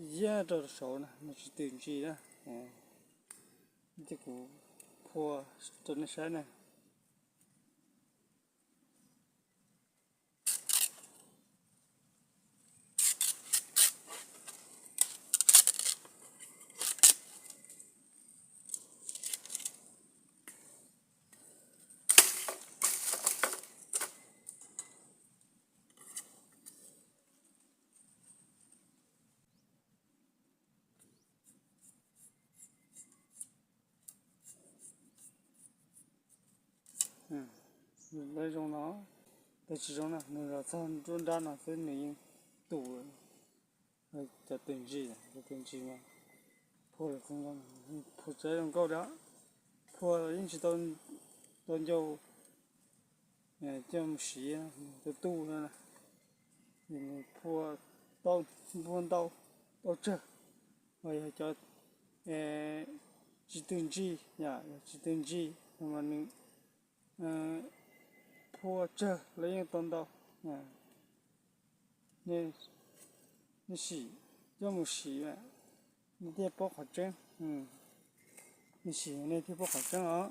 Iab rau saud na, nws tsis twg ntsis na. Ces kuv phua rau nej saib na. Lawv zoo no, lawv tsis zoo na, nws los txog nruab nrab no xwb nws yeej tu. Cov twg ntsis, cov twg ntsis mas phua lawm, phua tsev zoo nkauj li. Phua yeej tsis tau ncau coj mus siv, tu tu no na. Nws phua tau, phua ntau, tau tsawg. Mas yog cov tsis twg ntsis, yog tsis twg ntsis no mas nws phua tsawg los yeej tau ntau. Nej sim coj mus siv, nej thiaj paub qhov tseeb. Nej sim nej thiaj paub qhov tseeb os.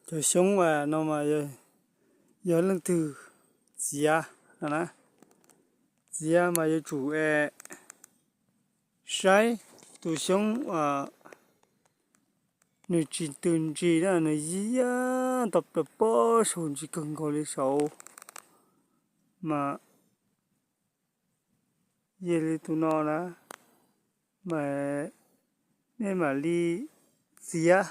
Cov xyoob no mas yog leej twg txiav no na, txiav mas yuav tsum saib tus xyoob nws tsis twg ntsis na, nws yog tau plaws pob saum ntsis kawg nkaus li saud mas yog li tus no na, mas nej mam li txiav.